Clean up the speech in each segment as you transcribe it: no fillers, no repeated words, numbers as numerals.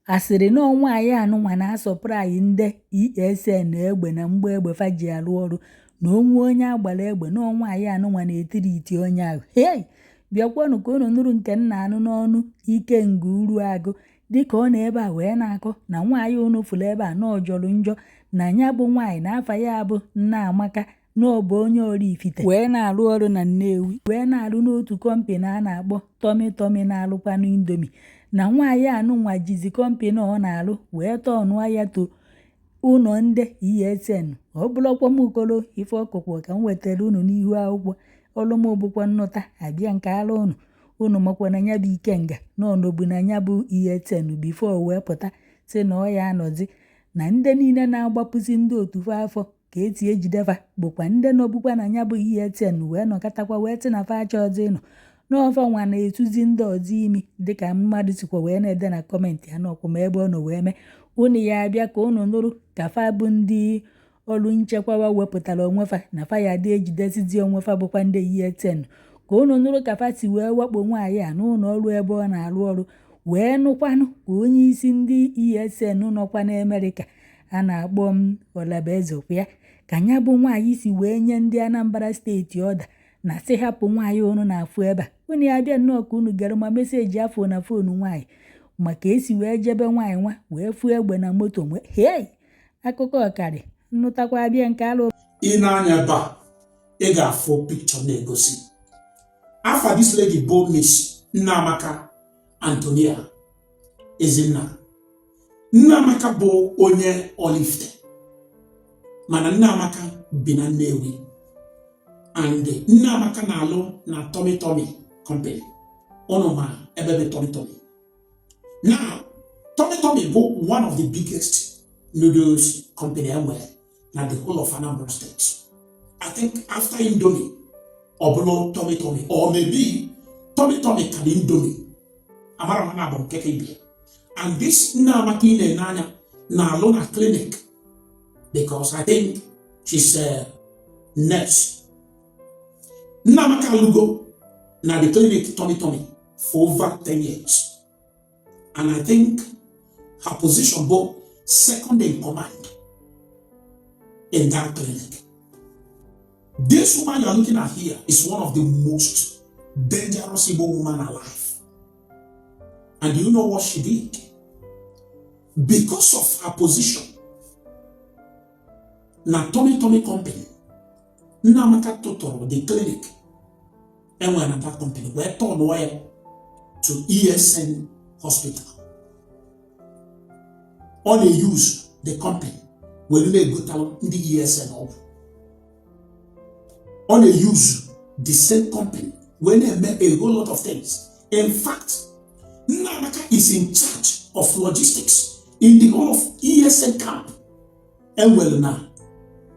Asịrị na nwaanyị anụnwa na-asupply ndị ESN egbe na mgbọ egbe fa ji arụ ọrụ, na onwe onye agbara egbe na nwaanyị anụnwa na-etiri iti onye ahụ. Hei, bịakwanụ ka unu nụrụ nke nna anụ n'ọnụ Ikenga Uruagụ, dịka ọ nọ ebe a wee na-akọ na nwaanyị unu fụrụ ebe a na ọ jọrọ njọ, na ya bụ nwaanyị na afa ya bụ Nneamaka, na ọ bụ onye Oraifite wee na-arụ ọrụ na Nnewi, wee na-arụ n'otu company a na-akpọ Tummy Tummy, na-alụkwanụ Indomie, na nwaanyị anụnwa jizi company ọ na-arụ wee turnụọ ya to ụlọ ndị ESN. Ọ bụrụkwa m koro ife ọkụkọ ka m wetara unu n'ihu akwụkwọ ọrụ m, bụkwa nnụta abịa nke ara unu. Unu makwa na ya bụ Ikenga na ọnọbụ na ya bụ ESN before wee pụta si na ọ ya anọzi na ndị niile na-agbapụzi ndị otu fa afọ ka esi ejidefa, bụkwa ndị nọbụkwa na ya bụ ESN wee nọkọtakwa wee sị na fa achọghịzị ịnọ n'ọfa nwa na-etuzi ndị ọzọ imi, dịka mmadụ sikwa wee na-ede na comment ya n'ọkwa ma ebe ọ nọ wee mee. Unu ya abịa ka unu nụrụ ka fa bụ ndị ọrụ nchekwawa wepụtara onwe fa na fa ya dị ejidesizi onwe fa, bụkwa ndị ESN, ka unu nụrụ ka fa si wee wakpo nwaanyị a n'ụlọ ọrụ ebe ọ na-arụ ọrụ, wee nụkwanụ ka onye isi ndị ESN nọkwa n'Amerịka a na-akpọ m Olabaeze ya ka ya bụ nwaanyị si wee nye ndị Anambra Steeti ọda na sị hapụ nwaanyị unu na-afụ ebe a. Unu ya bịa nnọọ ka unu gere ma message afọ na phone nwaanyị maka esi wee jebe nwaanyị nwa wee fụọ egbe na moto nwee. Hei, akụkọ ọkarị nnụtakwa abịa nke alụ. Ị na-anya ebe a, ị ga-afụ picture na-egosi afa this lady bụ Miss Nneamaka Antonia Ezinna. Nneamaka bụ onye Oraifite, mana Nneamaka bi na Nnewi, and Nneamaka na-alụ na Tummy Tummy company. Ụnụ ma ebe bụ Tummy Tummy? Now, Tummy Tummy bụ one of the biggest noodles company enwere na the whole of Anambra State. I think after Indomie, ọ bụrụ Tummy Tummy, or maybe Tummy Tummy ka Indomie. Amara m na abụ nke ka ibie. And this Nneamaka ị na-ene anya na-alụ na clinic, because I think she's a nurse. Nneamaka alụgo na the clinic Tummy Tummy for over 10 years. And I think her position bụ second in command in that clinic. This woman you are looking at here is one of the most dangerous Igbo women alive. And do you know what she did? Because of her position, na Tummy Tummy Company, Nneamaka tụtụrụ the clinic enwere na that company wee turn ya to ESN hospital. Ọ na-use the company were na-egotalụ ndị ESN ọgwụ. Ọ na-use the same company wee na-eme a whole lot of things. In fact, Nneamaka is in charge of logistics in the whole of ESN camp enwere na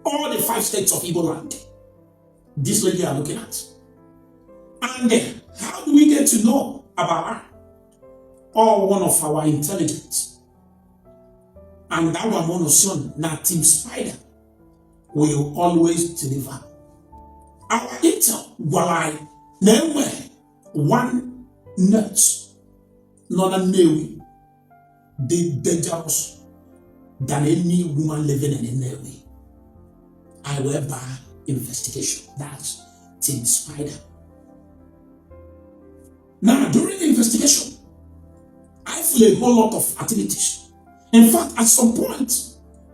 all the five states of Igbo land. This lady you are looking at. And how do we get to know about her? All one of our intelligence. And that one son, na Team Spider, will always deliver. Our intel gwara anyị na enwere one nurse nọ na Nnewi dị dangerous than any woman living in Nnewi. I wee baa investigation. That's Team Spider. Now, during the investigation, I feel a whole lot of activities. In fact, at some point,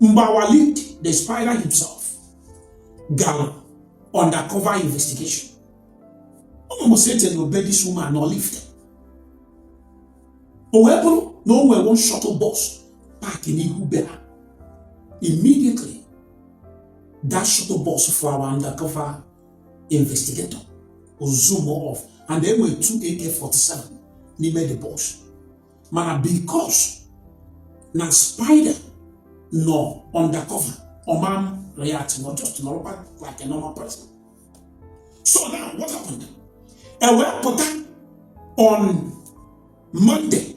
mgbe our lead, the Spider himself, gara undercover investigation. Almost said to obey this woman or lift. O wee bụrụ na o nwere one shuttle bus park n'ihu be ha. Immediately, that shuttle bus for our undercover investigator was zoom off, and there were two AK-47 n'ime the bus. Mana because na Spider nọ undercover, ọma react, not just normal like a normal person. So now, what happened? E wee pụta on Monday,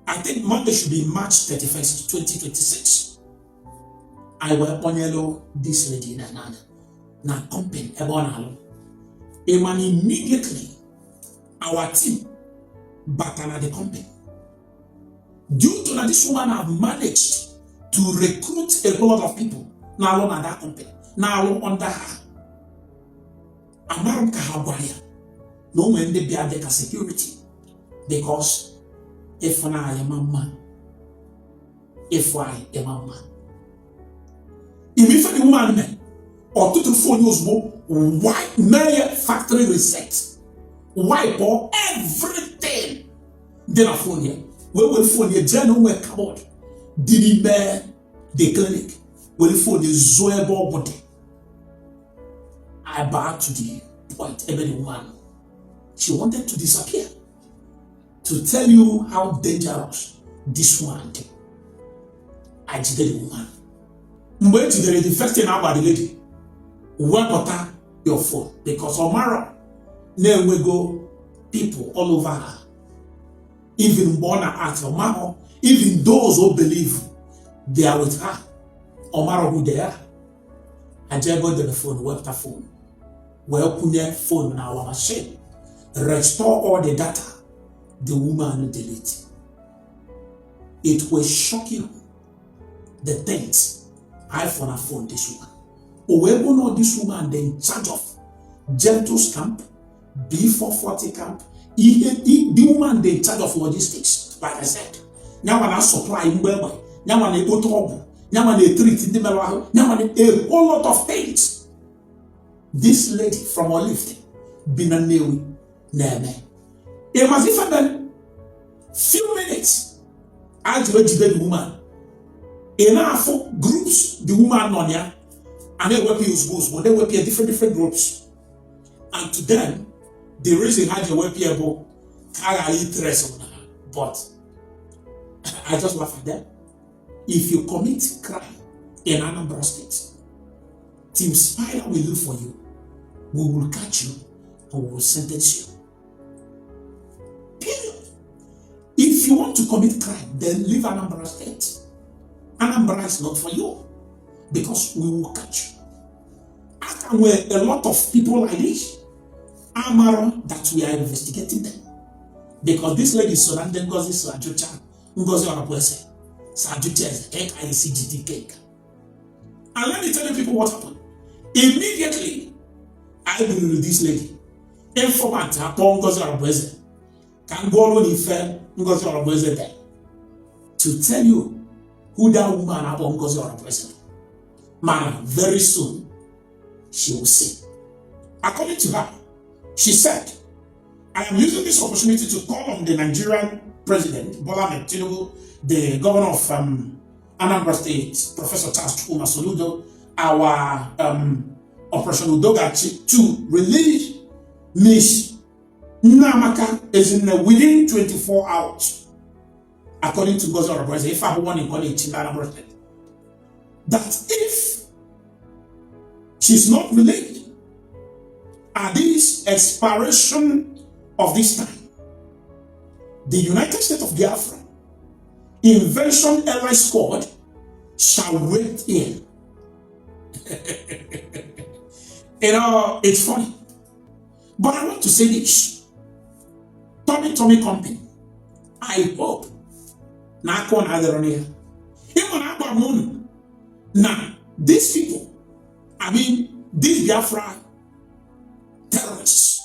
I think Monday should be March 31st, 2026. I wee kpọnyelu this lady na company ebe ọ na-alụ. Ịma na immediately our team bata na the company. Due to na this woman have managed to recruit a whole lot of people na-alụ na that company, na-alụ under her. Amara m ka ha gwara ya na o nwere ndị bịa dị ka security, because ịfụnanya ma mma, ịfụ anyị ịma mma. Ime ife the woman mee, ọtụtụ phone ozugbo, wipe, mee ya factory reset, wipe everything dị na phone ya, wee were phone ya jee na onwe cupboard dị n'ime the clinic, were phone ya zoo ebe ọgwụ dị. I bow to the point ebe the woman, she wanted to disappear, to tell you how dangerous this woman dị. I jide the woman. Mgbe e jidere, the first thing agba the lady, "Wepụta your phone," because ọ marọ na-enwego people all over her. Even mgbe ọ na-act, ọ marọ. Even those who believe they are with her, ọ marọ who they are. Aje ebe o debe phone, wepụta phone, wee kwụnye phone na our machine, restore all the data the woman delete. It will shock you, the things I found na phone this woman. O wee bụ na this woman dey in charge of Gentles Camp, B440 camp. Ihe the woman dey in charge of logistics, like I said. Nyanwa na supply mgbe egbe, nyanwa na-ekpote ọgwụ, nyanwa na-etreat ndị merụ ahụ, nyanwa na a whole lot of things. This lady from Oraifite bi na Nnewi na-eme. Ịmazi ife mere? Few minutes a jiri ejide the woman, ị na-afụ groups the woman nọ na ya, a na-ewepụ ya ozugbo ozugbo, na-ewepụ ya different different groups. And to them, the reason ha ji ewepụ ya bụ ka a ghara interest na ha. But I just laugh at them. If you commit crime in Anambra State, Team Spider will look for you. We will catch you and we will sentence you, period. If you want to commit crime, then leave Anambra State. Anambra is not for you, because we will catch you. Aka nwere a lot of people like this amaro that we are investigating them, because this lady so na ndị Ngozi so ajụcha Ngozi Orabueze so ajụcha eze ka ka anyị si jide ike nka. And let me tell you people what happened. Immediately I buliri this lady, informant akpọ Ngozi Orabueze ka m gụọ ọrụ na ife Ngozi Orabueze dị, to tell you who that woman akpọ Ngozi Orabueze. Mana very soon she will see. According to her, she said, "I am using this opportunity to call on the Nigerian President, Bola Ahmed Tinubu, the governor of Anambra State, Professor Charles Chukwuma Soludo, our Operation Udo Ga-Achi, to release Miss Nneamaka Ezinne within 24 hours." According to Ngozi Orabueze, if I one in College in Anambra State, that if she's not released at this expiration of this time, the United States of Biafra Invention Airline Squad shall wait in. It's funny. But I want to say this. Tommy Tommy Company, I hope na aka ọ na-adịrọ na ya. Ịma na agba m unu na these people, I mean, these Biafra terrorists,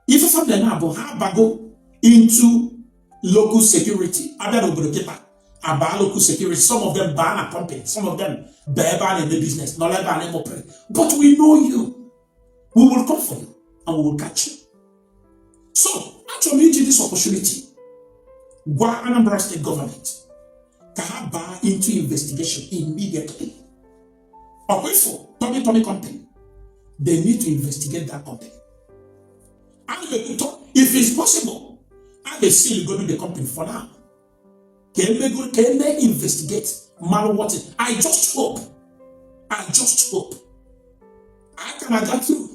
ife fa na bụ ha bago into local security. Abịa n'obodo kịta, abaa local security. Some of them baa na company, some of them baa ebe a na-eme business, nọrọ ebe a na-eme operate. But we know you. We will come for you and we will catch you. So, achọrọ m iji this opportunity gwa Anambra State government ka ha baa into investigation immediately. Ọkwa ifo Tommy Tommy Company, they need to investigate that company. Ana m ekwutọ, if it's possible, a ga-seal go the company for now. Ka emego ka eme investigate mara what it. I just hope I can aga through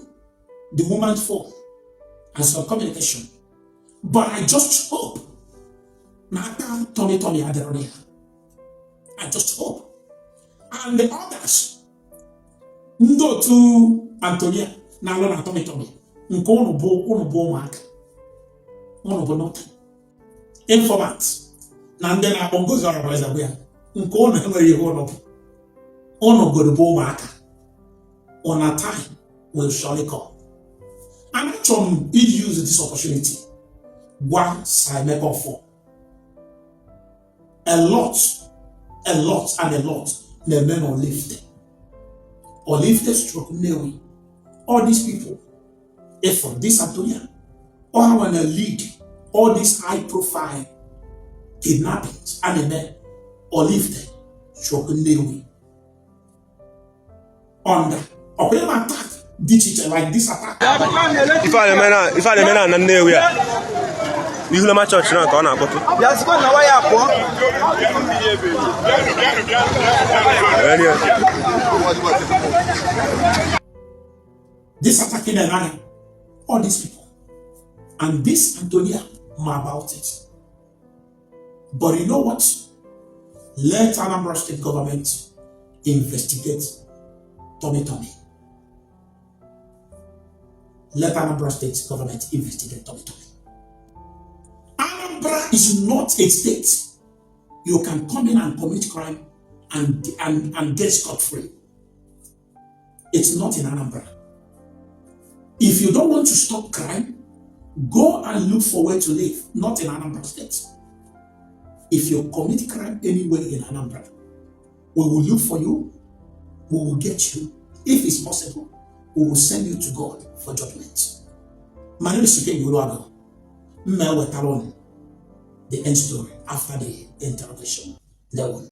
the woman's phone and some communication, but I just hope na aka Tommy Tommy adịrọ ya. I just hope. And the others, ndị otu Antonia na-alụ na Tommy Tommy, nke ụnụ bụ ụmụaka, ụnụ bụ nothing. Informant Na ndị na-akpọ Ngozi Orabueze bụ ya nke ụnụ enwere ihe ụnụ bụ ụnụ goro bụ ụmụaka. Una time will surely come. And achọrọ m iji use this opportunity gwa Sir Emeka Offor, a lot, a lot and a lot na-eme na Oraifite, Oraifite/Nnewi. All these people, if this Antonia all ha wanna lead all these high profile kidnappings a na-eme Oraifite/Nnewi under ọkwa ịma attack dị iche iche like this attack. Ife a na-eme na Nnewi a, Ihuloma chọọchị na ka ọ na-akpọtụ. Bịa sikwa na waya pụọ. Ee, This attacking anya, all these people and this Antonia ma about it. But you know what? Let Anambra State government investigate Tommy Tommy. Let Anambra State government investigate Tommy Tommy. Anambra is not a state you can come in and commit crime and get scot free. It's not in Anambra. If you don't want to stop crime, go and look for where to live, not in Anambra State. If you commit crime anywhere in Anambra, we will look for you, we will get you. If it's possible, we will send you to God for judgment. My name is Ike Uruago. The end story after the interrogation. That one.